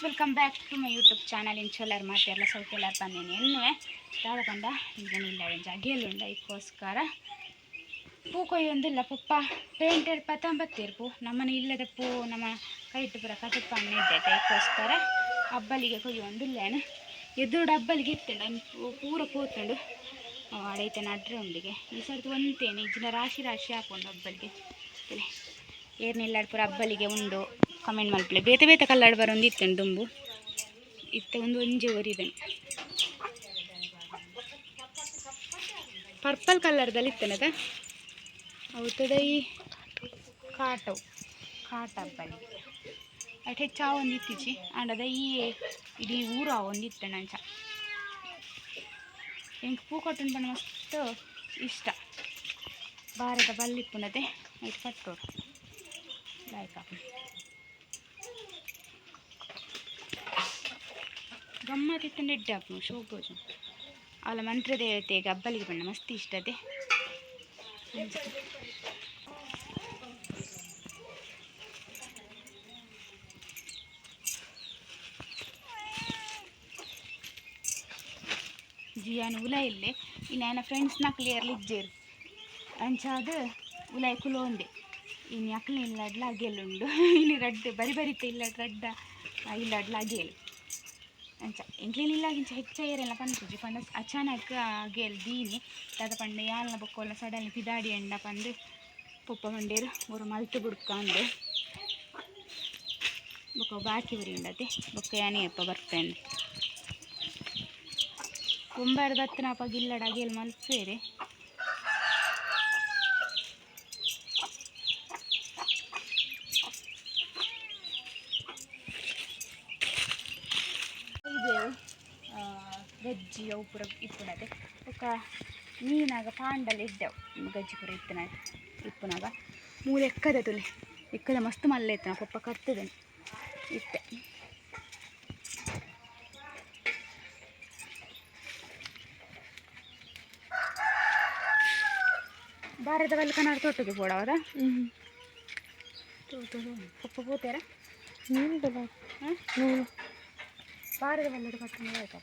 Welcome back to my YouTube channel. ಇಂಚೊಲ್ಲರ್ ಮಾತೆರ್ಲ ಸೌಖ್ಯಲಾರ್ ಪಂದೇನೆ ಎನ್ನುವೆ ದಾದ ಪಂಡ ಇಂದನ ಇಲ್ಲ ಅಗೆಲುಂಡ. ಐಕ್ಕೋಸ್ಕರ ಪೂ ಕೊಯ್ಯೊಂದಿಲ್ಲ. ಪೊಪ್ಪ ಪೇಂಟೆಡ್ ಪತ್ತೊಂಬತ್ತೇರು ಪೂ ನಮ್ಮನೆ ಇಲ್ಲದ ಪೂ ನಮ್ಮ ಕೈಟ್ ಪೂರ ಕಟುಪ್ಪಣ್ಣ ಇದ್ದೈತೆ. ಐಕ್ಕೋಸ್ಕರ ಅಬ್ಬಲಿಗೆ ಕೊಯ್ಯೊಂದಿಲ್ಲೇನು. ಎದುರುಡು ಅಬ್ಬಲಿಗೆ ಇತ್ತುಂಡು, ಅನ್ ಪೂರ ಪೋತುಂಡು. ಅಡೈತೆ ನಡ್ರೆ ಉಂಡಿಗೆ ಈ ಸರ್ತಿ ಒಂತೇನೆ ಇಜ್ಜಿನ ರಾಶಿ ರಾಶಿ ಹಾಕೊಂಡು ಅಬ್ಬಲಿಗೆ. ಏರ್ನಿಲ್ಲಾಡ್ ಪೂರ ಅಬ್ಬಲಿಗೆ ಉಂಡು, ಕಮೆಂಟ್ ಮಲ್ಪಲೆ. ಬೇತೆ ಬೇತೆ ಕಲ್ಲಾಡ್ ಬರೊಂದು ಇತ್ತುಂಡು ದುಂಬು, ಇತ್ತೆ ಒಂದು ಒಂಜಿ ಒರಿದನು. ಪರ್ಪಲ್ ಕಲರ್ದಲ್ಲಿ ಇತ್ತನದ ಅವತದ ಈ ಕಾಟವು ಕಾಟ ಅಬ್ಬಲಿಗೆ ಅಟ್ ಹೆಚ್ಚು ಒಂದು ಇತ್ತೀಚಿ ಅಂಡದ ಈ ಇಡೀ ಊರು ಒಂದು ಇತ್ತಣ ಅಂಚ. ಎಂಕ್ ಪೂ ಕಟ್ಟುನ ಪಂಡ ಮಸ್ತ್ ಇಷ್ಟ. ಬಾರದ ಬಲ್ಲಿಪ್ಪುನದೆ ಐಟ್ ಕಟ್ಟೋಡು ಲಾಯ್ಕ್ ಆಪುಂಡು. ಗಮ್ಮತ್ ಇತ್ತಂಡ ಎಡ್ಡೆ ಆಪುಂಡು, ಶೋಕ್ ತೋಜುಂಡು. ಅಲ್ಲ ಮಂತ್ರದೇವತೆಗೆ ಅಬ್ಬಲಿಗೆ ಪಂಡ ಮಸ್ತ್ ಇಷ್ಟ ಅದೇ. ಜಿಯಾನ್ ಉಲ ಇಲ್ಲೆ ಇನ್ನು ಆಯನ ಫ್ರೆಂಡ್ಸ್ನ ಕ್ಲಿಯರ್ಲಿ ಇಜ್ಜೇರು. ಅಂಚಾದ್ ಉಲಾಯಿ ಕುಲೋಂದೆ. ಇನಿ ಅಕ್ಲೆ ಇಲ್ಲಡ್ಲ ಅಗೆಲುಂಡು. ಇನಿ ರಡ್ಡ್ ಬರಿ ಬರಿತ ಇಲ್ಲಡ್ ರಡ್ಡ ಇಲ್ಲಡ್ಲ ಅಗೇಲು. ಅಂಚ ಎಂಕ್ಲೆನ ಇಲ್ಲಾಗ ಇಂಚ ಹೆಚ್ಚ ಏರೆಲ್ಲ ಪನ್ಪುಜಿ ಪಂಡ ಅಚಾನಕ್ ಅಗೇಲ್ ದೀನಿ ದಾದ ಪಂಡ ಯಾಲ್ನ ಬೊಕ್ಕೋಲ ಸಡನ್ಲಿ ಪಿದಾಡಿ ಎಂಡ ಪಂದ್ ಪೊಪ್ಪ ಪಂಡೇರು ಒರ ಮಲ್ತ್ ಬುಡ್ಕಂದ್. ಬೊಕ್ಕ ಬಾಕಿ ಒರಿ ಉಂಡತೆ ಬೊಕ್ಕ ಯಾನೇ ಅಪ್ಪ ಬರ್ಪೇಂದ್. ಒಂಬಾರ್ ಬತ್ತನಪ ಗಿಲ್ಲಡ ಅಗೇಲ್ ಮಲ್ಪೇರೆ. ಇದು ಗಜ್ಜಿ ಅವು ಪೂರ ಇಪ್ಪುನತೆ. ಬೊಕ್ಕ ಮೀನಾಗ ಪಾಂಡಲ ಎಡ್ಡೆವು ಗಜ್ಜಿ ಪೂರ ಇತ್ತನ ಇಪ್ಪುನಗ. ಮೂಲು ಎಕ್ಕದ ತುಲೆ ಎಕ್ಕದ ಮಸ್ತ್ ಮಲ್ಲೆ ಇತ್ತನ ಪೊಪ್ಪ ಕತ್ತುದೆನ್ ಇತ್ತೆ. ಬಾರದ ಬಲ್ಕನಾರ್ ತೋಟಕ್ಕೆ ಪೋಡವದ ಪೊಪ್ಪ ಪೋತೇರ. ಹಾಂ, ಬಾರದ ಬಲ್ಲದ ಕಟ್ಟುನ ಆಯ್ತು.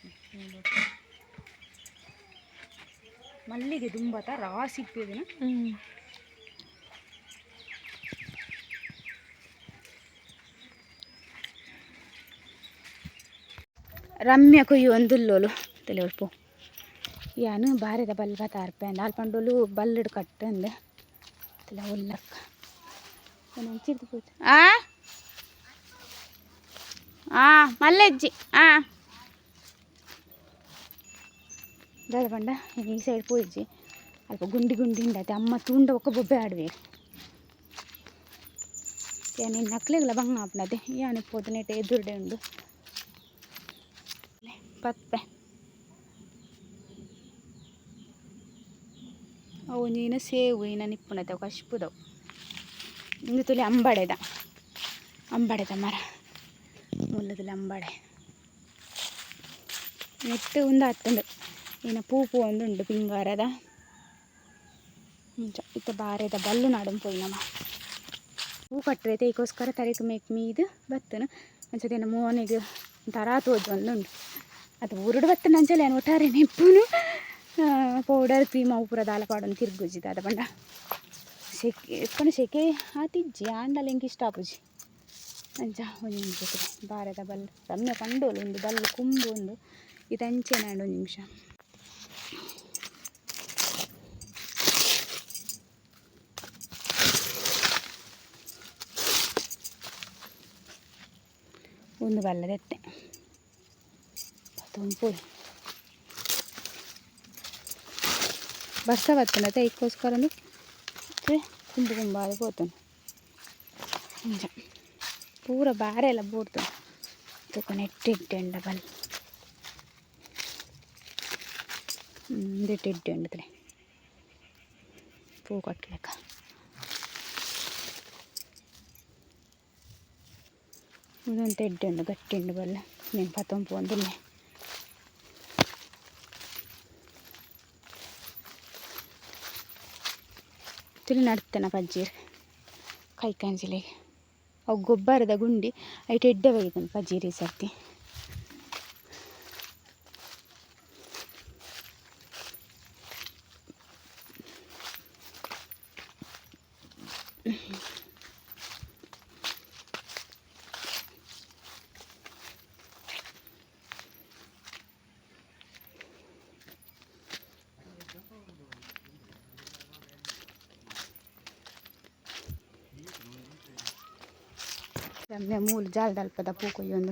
ಮಲ್ಲಿಗೆ ದುಂಬತ ರಾಸಿ ಇಪ್ಪುದಿನ. ರಮ್ಯ ಕೊಯ್ಯು ಒಂದುಲ್ಲೋಲು ತಲೆ ಒಳ್ಪು. ಯಾನು ಬಾರೆದ ಬಲ್ ಬತ್ತಾರ್ಪೆ ಅಂದ್ ಅಲ್ಪ ಪಂಡೋಲು ಬಲ್ಲುಡು ಕಟ್ಟಂದು ತಲೆ ಉಲ್ಲಕ್ಕ ಒಂಚಿರ್ದು ಪೋತು. ಆ ಆ ಮಲ್ಲೆಜ್ಜಿ ಆ ದಾದ ಪಂಡ ಈ ಸೈಡ್ ಪೋಯಿಜ್ಜಿ. ಅಲ್ಪ ಗುಂಡಿ ಗುಂಡಿ ಉಂಡತೆ. ಅಮ್ಮ ತೂಂಡ ಬೊಕ್ಕ ಬೊಬ್ಬೆ ಆಡುವೆ. ಯಾನ್ ನಿನ್ನ ಅಕ್ಲೆಗ್ಲ ಬಂಗ ಆಪುನತೆ. ಯಾನ್ ಪೋದು ನೆಟ್ ಎದುರುಡೆ ಉಂಡು ಪತ್ಪೆ. ಅವು ಒಂಜಿನ ಸೇವು ಇನ್ನ ನಿಪ್ಪುನತೆ ಅವು ಕಶ್ಪುದವು. ಇಂದು ತುಲೆ ಅಂಬಡೆದ ಅಂಬಡೆದ ಮರ ಮುಲ್ಲುದುಲ ಅಂಬಡೆ ನೆಟ್ ಉಂದು ಆತುಂಡು. ಇನ್ನ ಪೂ ಪೂ ಉಂಡು ಪಿಂಗಾರದ. ಇಂಚ ಇತ್ತೆ ಬಾರೆದ ಬಲ್ಲು ನಾಡೊಂದು ಪೋಯಿನಮ. ಪೂ ಕಟ್ಟರೆ ಐಕೋಸ್ಕರ ತರೆಕ್ ಮೇಕ್ ಮೀದ್ ಬತ್ತುನು. ಅಂಚ ಮೋನೆಗ್ ತರಾ ತೋಜೊಂದುಂಡು. ಅದು ಊರುಡು ಬತ್ತುಂಡು ಅಂಚಲೆ ಯಾನ್ ಒಟ್ಟಾರೆ ನೆಪ್ಪುನು. ಪೌಡರ್ ಕ್ರೀಮ್ ಅವು ಪೂರ ದಾಲ ಪಾಡೊಂದು ತಿರ್ಗುಜಿ. ದಾದ ಪಂಡ ಸೆಕೆ ಪಂಡ ಸೆಕೆ ಆತಿಜ್ಜಿ, ಆಂಡಲ ಎಂಕ್ ಇಷ್ಟ ಆಪುಜಿ. ಅಂಚ ಒಂಜಿ ನಿಮಿಷ ಬಾರೆದ ಬಲ್ಲು ರಮ್ಯ ಪಂಡೋಲು ಉಂದು ಬಲ್ಲು ಕುಂಬು ಉಂದು ಇದು ಅಂಚೆನೆ ಆಂಡ್. ಒಂಜಿ ನಿಮಿಷ ಉಂದು ಬಲ್ಲದೆತ್ತೆ ಪತ್ತೊಂದು ಪೋಯಿ. ಬರ್ಸ ಬತ್ತುಂಡತೆ ಐಕ್ಕೋಸ್ಕರ ಕುಂಬು ಕುಂಬಾದ್ ಪೋತುಂಡು. ಅಂಚ ಪೂರ ಬಾರೆಲ ಬೂರ್ದುಂಡು. ತೂಕ ನೆಟ್ ಎಡ್ಡೆ ಉಂಡ ಬಲ್ಲ್ ಉಂದೆಟ್ ಎಡ್ಡೆ ಉಂಡು ತೂಲೆ ಪೂ ಕಟ್ಟುಲೆಕ. ಉಂದೊಂತೆ ಎಡ್ಡೆ ಉಂಡು, ಗಟ್ಟಿ ಉಂಡು ಬಲ್ಲ್. ನೆನ್ ಪತೊಂದು ಪೋವೊಂದುಲ್ಲೆ. ತುಲಿ ನಡ್ತೆನ ಪಜ್ಜೀರ್ ಕೈಕಂಜಿಲೆಗ್ ಅವು ಗೊಬ್ಬರದ ಗುಂಡಿ ಐಟ್ ಎಡ್ಡೆ ಬೈದನ್ ಪಜೀರಿ ಸರ್ತಿ. ರಮ್ಯ ಮೂಲು ಜಾಲದಲ್ಪದ ಪೂ ಕೊಯ್ಯೊಂದು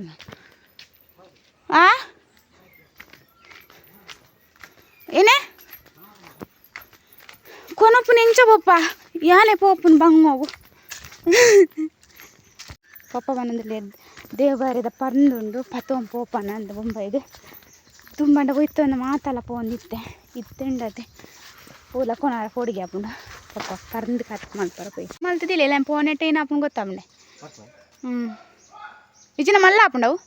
ಆ ಏನೇ ಕೊನೊಪ್ಪುನ ಎಂಚ ಪಪ್ಪ ಯಾನೆ ಪೋಪುನ ಬಂಗೋಗು ಪಪ್ಪ ಬಂದ್ರೆ ದೇವಬಾರಿದ ಪರ್ಂದುಂಡು ಪತೋಂ ಪೋಪನ ಅಂದ ಬೊಂಬೈಗೆ ತುಂಬಂಡ ಒಯ್ತೊಂದು ಮಾತಲ್ಲ ಪೋಂದಿತ್ತೆ ಇತ್ತೆಂಡತೆ ಪೂಲ ಕೊನಾರ ಪೋಡಿಗೆ ಆಪುಂಡು ಪಪ್ಪ ಪರ್ಂದು ಕಟ್ ಮಲ್ಪರ ಪೋಯಿ ಮಲ್ತದಿಲ್ಲ ಇಲ್ಲ ಪೋನೆಟ್ ಏನು ಆಪುಂಡು ಗೊತ್ತಾಪುಂಡೆ. ಹ್ಞೂ ಇಜಿನ ಮಲ್ಲ ಆಪುಂಡವು.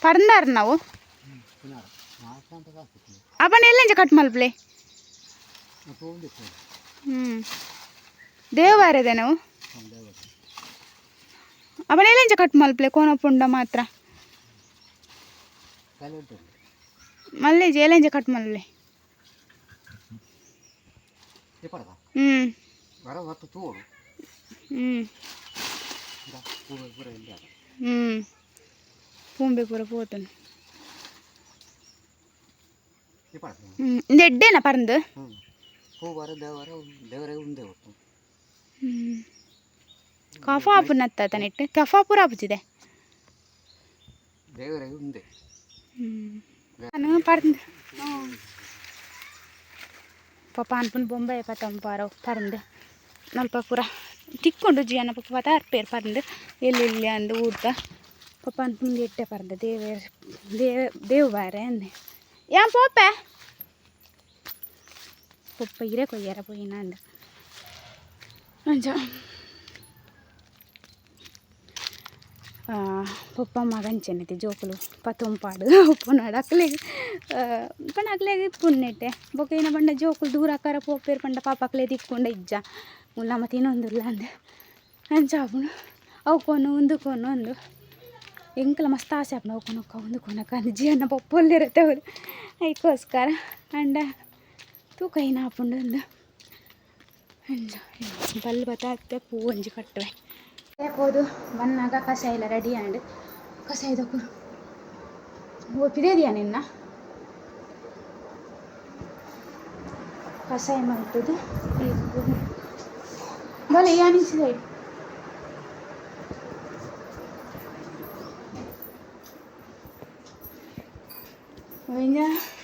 ಪರ್ಂದಾರ ನಾವು ಅಪ್ಪನ ಎಲ್ಲೆಂಚ ಕಟ್ ಮಲ್ಪಲೆ. ಹ್ಞೂ ದೇವಬಾರದೆ ನಾವು ಅವನ ಎಲ್ಲೆಂಚ ಕಟ್ ಮಲ್ಪಲೆ ಕೋನಪುಂಡ ಮಾತ್ರ ಮಲ್ಲೇಜಿ ಎಲ್ಲೆಂಚ ಕಟ್ ಮಲ್ಲೆ. ಹ್ಞೂ ಹ್ಞೂ ಹ್ಞೂ ಪೂಂಬೆ ಪೂರ ಪೋತುಂಡು. ಹ್ಞೂ ಇಂದು ಎಡ್ಡೇನಾ ಪರಂದು? ಹ್ಞೂ ಕಫ ಆಪುನತ್ತ ನೆಟ್ಟು ಕಫ ಪೂರ ಆಪುಜಿದೆ. ಹ್ಞೂ ನಾನು ಪರಂದು ಪಪ್ಪ ಅನ್ಪುನ್ ಬೊಂಬೈ ಪತ್ತಂಪಾರ ಪರಂದು ನಲ್ಪ ಪೂರ ತಿಕ್ಕೊಂಡು ಜಿಯನ್ನ ಪಪ್ಪ ಪತ ಅರ್ಪೇರು ಪರಂದು ಎಲ್ಲೆಲ್ಲಿ ಅಂದು ಊರ್ದ ಪಪ್ಪ ಅನ್ಪುನ್ ಎಟ್ಟೆ ಪರಂದು ದೇವೇರ್ ದೇವ ದೇವ್ ಬಾರೆ ಅಂದೆ ಯಾನ್ ಪೋಪೆ ಪಪ್ಪ ಇರೆ ಕೊಯ್ಯಾರ ಪೋಯಿನ ಅಂದ ಅಂಚ ಪಪ್ಪ ಮಗಂಚೆನೈತಿ ಜೋಕುಲು ಪತೊಂಪಾಡು ಉಪ್ಪುನಾಡು ಅಕ್ಲೆಗ್ ಪಂಡ ಅಕ್ಲೆಗ್ ಇಪ್ಪುನ್ನೆಟ್ಟೆ ಬೊಕ ಏನ ಪಂಡ ಜೋಕುಲು ದೂರ ಆಕಾರ ಪೋಪೇರು ಪಂಡ ಪಾಪ ಅಕ್ಲೆ ತಿಕ್ಕೊಂಡ ಇಜ್ಜ ಮುಲ್ಲ ತಿನ್ನೊಂದುಲ್ಲ ಅಂದ್ ಅಂಚ ಆಪುಂಡು. ಅವು ಕೊನು ಉಂದು ಕೊನು ಅಂದು ಎಂಕಲ ಮಸ್ತ್ ಆಸೆ ಆಪುಂಡು ಅವು ಕೊನೊಕ್ಕ ಉಂದು ಕೊನೊಕ್ಕ ಅಂದ್ ಜೀವನ ಪಪ್ಪೊಲ್ಲಿರುತ್ತೆ ಅವ್ರು ಐಕೋಸ್ಕರ ಅಂಡ ತೂಕ ಏನ ಆಪುಂಡು ಅಂದು ಅಂಚ ಬಲ್ಲ್ ಬತ್ತಾತ್ತೆ ಪೂ ಒಂಜಿ ಕಟ್ಟುವೆ ಹೋದು ಬನ್ನಾಗ ಕಷಾಯ ಎಲ್ಲ ರೆಡಿ ಆಂಡ್ ಕಷಾಯದ ಕುರು ಒಪ್ಪಿದೆಯಾ ನಿನ್ನ ಕಷಾಯ ಮಾಡ್ತದೆ ಬಲೆ ಯಾನಿಸಿದೆ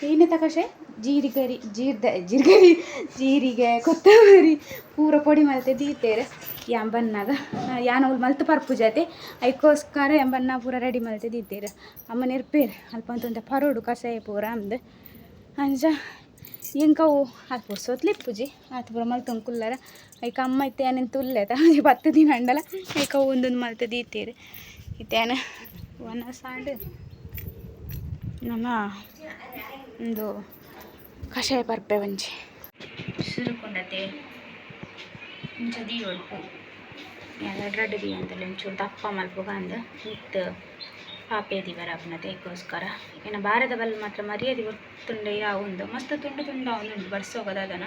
ಏನೆತ್ತ ಕಷಾಯ ಜೀರಿಗರಿ ಜೀರ್ದ ಜೀರ್ಗರಿ ಜೀರಿಗೆ ಕೊತ್ತಂಬರಿ ಪೂರ ಪೊಡಿ ಮಲ್ತೆ ದೀತೇರು ಯಾನ್ ಬನ್ನಾಗ ಯಾನ್ ಅವ್ಲು ಮಲ್ತ್ ಪರ್ಪು ಜಾತೆ ಐಕೋಸ್ಕರ ಯಾನ್ ಬನ್ನ ಪೂರ ರೆಡಿ ಮಲ್ತೆ ದೀತೇರು ಅಮ್ಮ ನೆರ್ಪೇರು ಅಲ್ಪ ಅಂತಂತ ಪರೋಡು ಕಷಾಯ ಪೂರ ಅಂದ್ ಅಂಚ ಎಂಕವು ಅದು ಪುರ್ಸೊತ್ಲು ಇಪ್ಪುಜಿ ಆತ್ ಪೂರ ಮಲ್ತೊಂದು ಕುಲ್ಲರ ಐಕ ಅಮ್ಮ ಇತ್ತೆ ಯಾನೆಂತ ಉಲ್ಲೆತ ಒಂಜಿ 10 ದಿನ ಅಂಡಲ ಐಕ ಅವು ಒಂದೊಂದು ಮಲ್ತೆ ದೀತೇರು ಇತ್ತೆ ಯಾನ್ ವನಸಾಂಡ್ ನಮ ಉಂದು ಕಷಾಯ ಪರ್ಪೆ ಒಂಜಿ ಸುರುಕುಂಡತೆ ಇಂಚ ದೀವೊಡು ಪೂ ರಡ್ಡ್ ರಡ್ಡ್ ದೀಯೊಂದುಲ್ಲೆ ಒಂಚೂರು ದಪ್ಪ ಮಲ್ಪುಗ ಅಂದ್ ಮಿತ್ತ್ ಪಾಪೆ ದೀವರ ಆಪುನತೆ ಐಕೋಸ್ಕರ ಎನ್ನ ಬಾರದ ಬಲ್ಲ್ ಮಾತ್ರ ಮರ್ಯಾದೆ ಗೊತ್ತುಂಡ ಯಾವುಂದು ಮಸ್ತ್ ತುಂಡು ತುಂಡು ಆವೊಂದುಂಡು ಬರ್ಸೋಗ ದಾದನ.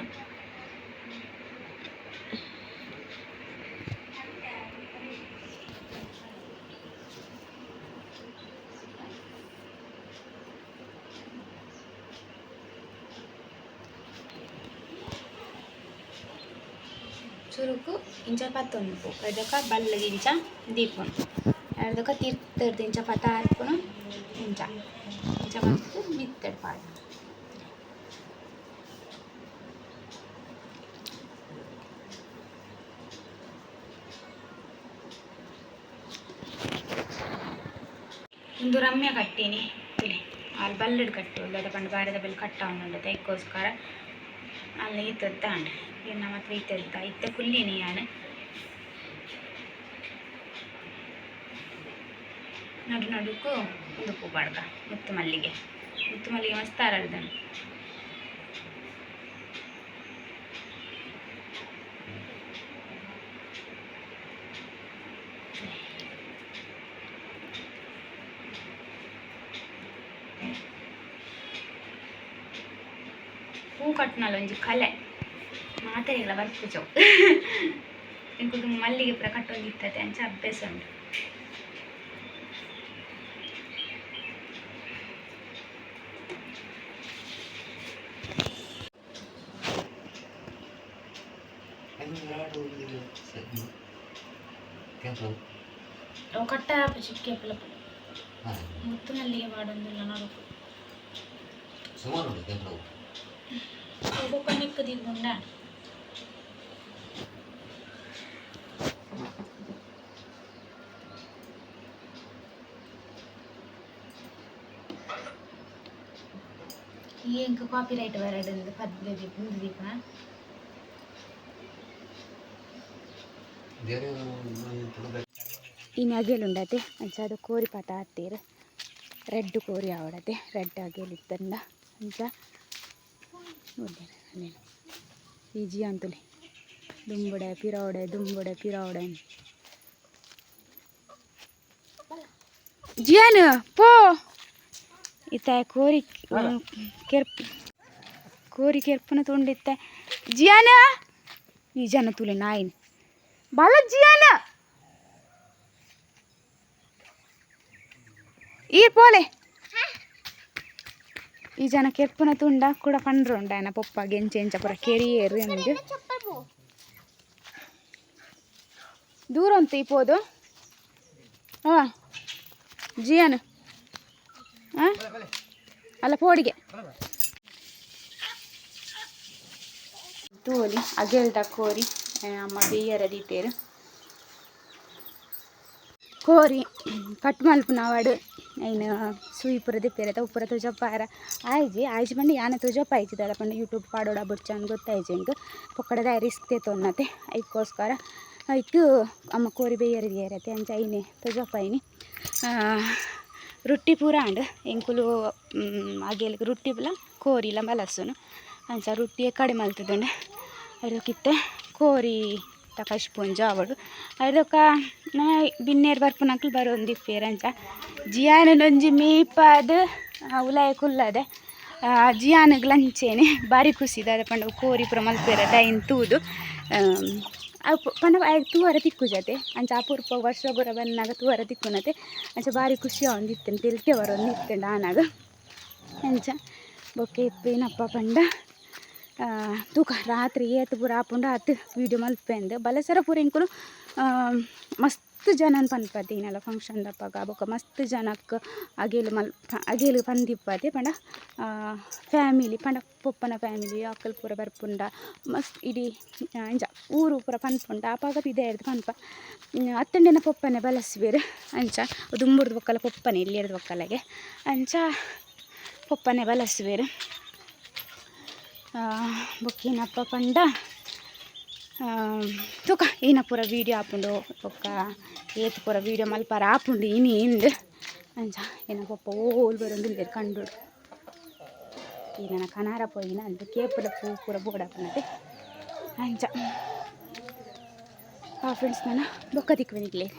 ಸುರುಕು ಇಂಚ ಪತ್ತೊಂದು ಪೂ ಎಡ್ದೊಕ ಬಲ್ಲ್ಗ್ ಇಂಚ ದೀಪುನು ಎಡ್ದೊಕ ತಿರ್ತ್ ಇಂಚ ಪತ ಆರ್ಪುನು ಇಂಚ ಇಂಚ ಮಲ್ತ್ ಮಿತ್ತ್ ಪಾಡುನು. ಉಂದು ರಮ್ಯ ಕಟ್ಟಿನಿ ತೂಲೆ ಆಲ್ ಬಲ್ಲಡ್ ಕಟ್ಟುವಲ್ ದಾದ ಪಂಡ ಬಾರೆದ ಬಲ್ಲ್ ಕಟ್ಟಾವೊಂದುಂಡು ಐಕೋಸ್ಕರ ಅಲ್ಲ ಈತೊತ್ತಾಂಡ್ ಎನ್ನ ಮಾತ್ರ ಇತ್ತೆಲ್ತ ಇತ್ತೆ ಕುಲ್ಲಿನಿ ಯಾನ್ ನಡು ನಡುಕು ಉಂದು ಪೂ ಪಾಡ್ಕ ಮುತ್ತು ಮಲ್ಲಿಗೆ ಮುತ್ತು ಮಲ್ಲಿಗೆ ಮಸ್ತ್ ಅರಳ್ದನು. ಪೂ ಕಟ್ಟುನಲ್ಲ ಒಂಜಿ ಕಲೆ ಮಾತೆರೆಗ್ಲ ಬರ್ಪುಜವು ಎಂಕುಲು ಮಲ್ಲಿಗೆ ಪೂರ ಕಟ್ಟೊಂದಿತ್ತತೆ ಅಂಚ ಅಭ್ಯಾಸ ಉಂಡು. ಕಟ್ಟ ಕೇಪಲ ಮುತ್ತು ಮಲ್ಲಿಗೆ ಪಾಡೊಂದುಲ್ಲ ನಡುಕು ಸುಮಾರು ಉಂಟು ಕೇಪಲ. ಒಬ್ಬೊಕ್ಕ ನೆಕ್ಕು ದಿಗುಂಡ. ಈ ಎಂಕ್ ಕಾಪಿ ರೈಟ್ ಬರಡು ಪದ್ಯ ದೀಪ ದೀಪ. ಇನ್ನು ಅಗೇಲುಂಡತೆ ಅಂಚ ಅದು ಕೋರಿ ಪಾತ ಆತ್ತೀರು ರೆಡ್ ಕೋರಿ ಆವಡತೆ ರೆಡ್ ಅಗೇಲ್ ಇತ್ತಂಡ ಅಂಚ ನೋಡ್ಲೇನು ಈ ಜಿ ಅಂತಲೇ ದುಂಬುಡೆ ಪಿರವಡೆ ದುಂಬುಡೆ ಪಿರವಡೆ ಜಿಯಾನ್ ಪೋ ಇತ್ತ ಕೋರಿ ಕೆರ್ಪ್ ಕೋರಿ ಕೆರ್ಪುನ ತುಂಡಿತ್ತ ಜಿಯಾನ ಈ ಜನ ತುಲೆ ನಾಯಿನ ಬಲ ಜಿಯಾನ ಈರ್ ಪೋಲೆ ಈ ಜನ ಕೆರ್ಪುನ ತುಂಡ ಕೂಡ ಪಂಡ್ರು ಉಂಡ ಆಯನ ಪೊಪ್ಪ ಗೆಂಚೆ ಎಂಚ ಪೂರ ಕೆರಿಯೇರು ಎಂದು ದೂರ ಉಂಟು ಈ ಪೋದು. ಹಾಂ ಜಿಯಾನ ಹಾಂ ಅಲ್ಲ ಪೋಡಿಗೆ ತೋಲಿ ಅಗೆಲ್ದ ಕೋರಿ ಅಮ್ಮ ಬೇಯರ ದೀತೇರು ಕೋರಿ ಕಟ್ ಮಲ್ಪುನವಾಡು ಐನ್ ಸುಯಿ ಪೂರ ದಿಪ್ಪೆರೆ ಉಪ್ಪುರ ತೋಜಪ್ಪಾರ ಆಯ್ಜಿ ಆಯ್ಜಿ ಪಂಡ ಯಾನ ತೋಜಪ್ಪ ಆಯ್ಜಿ ದಾದ ಪಂಡ ಯೂಟ್ಯೂಬ್ ಪಾಡೋಡ ಬೊಡ್ಚ ಗೊತ್ತಾಯ್ಜಿ ಎಂಕ್ ಪೊಕ್ಕಡದ ರಿಸ್ಕ್ ತೇತೊನ್ನತೆ ಐಕ್ಕೋಸ್ಕರ ಐಕ್ ಅಮ್ಮ ಕೋರಿ ಬೇಯರ ದಿಯರತೆ ಅಂಚ ಐನೆ ತೋಜಪ್ಪ ಐನಿ. ರೊಟ್ಟಿ ಪೂರ ಆಂಡ್ ಎಂಕುಲು ಅಗೆಲ್ಗ್ ರೊಟ್ಟಿ ಪೂರ ಕೋರಿಲ ಬಲಸುನು ಅಂಚ ರೊಟ್ಟಿ ಕಡಿಮೆ ಮಲ್ತುದುಂಡು ಐದಕ್ಕಿತ್ತೆ ಕೋರಿ ತಕಶ್ ಆವಡು ಐದೊಕ ನಾ ಬಿನ್ನೇರು ಬರ್ಪುನಕ್ಲು ಬರೋಂದಿಪ್ಪೇರು ಅಂಚ ಜಿಯಾನನೊಂಜಿ ಮೀಪಾದ್ ಉಲಾಯ ಕುಲ್ಲದೆ ಜಿಯಾನಗ್ ಲಂಚೇನೆ ಬಾರಿ ಖುಷಿ ದಾದ ಪಂಡ ಕೋರಿ ಪೂರ ಮಲ್ಪೆರೆ ಐನ್ ತೂದು ಅವು ಪಂಡ ಆಯ್ಗ್ ತೂವರೆ ತಿಕ್ಕುಜತೆ ಅಂಚ ಅಪರೂಪ ವರ್ಷ ಪೂರ ಬನ್ನಗ ತೂವರೆ ತಿಕ್ಕುನತೆ ಅಂಚ ಬಾರಿ ಖುಷಿ ಆವೊಂದಿತ್ತ್ಂಡ್ ತೆಲಿಕೆ ಬರೊಂದಿತ್ತ್ಂಡ್ ಆನಾಗ ಅಂಚ ಬೊಕ್ಕ ಇಪ್ಪೇನಪ್ಪ ಪಂಡ ತೂಕ ರಾತ್ರಿ ಏತ್ ಪೂರ ಆಪುಂಡು ಆತ್ ವೀಡಿಯೋ ಮಲ್ಪೆಂದ್ ಬಲಸರ ಪೂರ ಎಂಕುಲು ಮಸ್ತ್ ಜನನ್ ಪನ್ಪತೆ ಇನಲ ಫಂಕ್ಷನ್ ದಪಗ ಬೊಕ್ಕ ಮಸ್ತ್ ಜನಕ್ ಅಗೇಲ್ ಮಲ್ಪ ಅಗೇಲ್ ಪಂದಿಪ್ಪತೆ ಪಂಡ ಫ್ಯಾಮಿಲಿ ಪಂಡ ಪೊಪ್ಪನ ಫ್ಯಾಮಿಲಿ ಅಕುಲು ಪೂರ ಬರ್ಪುಂಡ ಮಸ್ತ್ ಇಡೀ ಅಂಚ ಊರು ಪೂರ ಪನ್ಪುಂಡ ಅಪಗ ಪಿದಯಿರ್ದ್ ಪನ್ಪ ಅತ್ತಂಡೆನ ಪೊಪ್ಪನೆ ಬಲಸುವೆರ್ ಅಂಚ ದುಂಬುರ್ದು ಬೊಕ್ಕಲ ಪೊಪ್ಪನೆ ಎಲ್ಯರ್ದ್ ಬೊಕ್ಕಲಗೆ ಅಂಚ ಪೊಪ್ಪನೆ ಬಲಸುವೆರ್. ಬೊಕ್ಕ ಏನಪ್ಪ ಪಂಡ ತೂಕ ಈನ ಪೂರ ವೀಡಿಯೋ ಆಪುಂಡು ಬೊಕ್ಕ ಏತ್ ಪೂರ ವೀಡಿಯೋ ಮಲ್ಪರ ಆಪುಂಡು ಇನಿ ಇಂದ್ ಅಂಚ ಎನ್ನ ಪೊಪ್ಪ ಓಲು ಬರೊಂದುಲ್ಲೆರ್ ಕಂಡೊಡು ಈ ನನ ಕನಾರ ಪೋಯಿನ ಅಂದ್ ಕೇಪುಲ ಪೂ ಪೂರ ಬೋಡಾಪುನತೆ ಅಂಚ. ಆ ಫ್ರೆಂಡ್ಸ್ ನನ ಬೊಕ್ಕ ತಿಕ್ಕುವೆ ನಿಕ್ಲೆಗ್.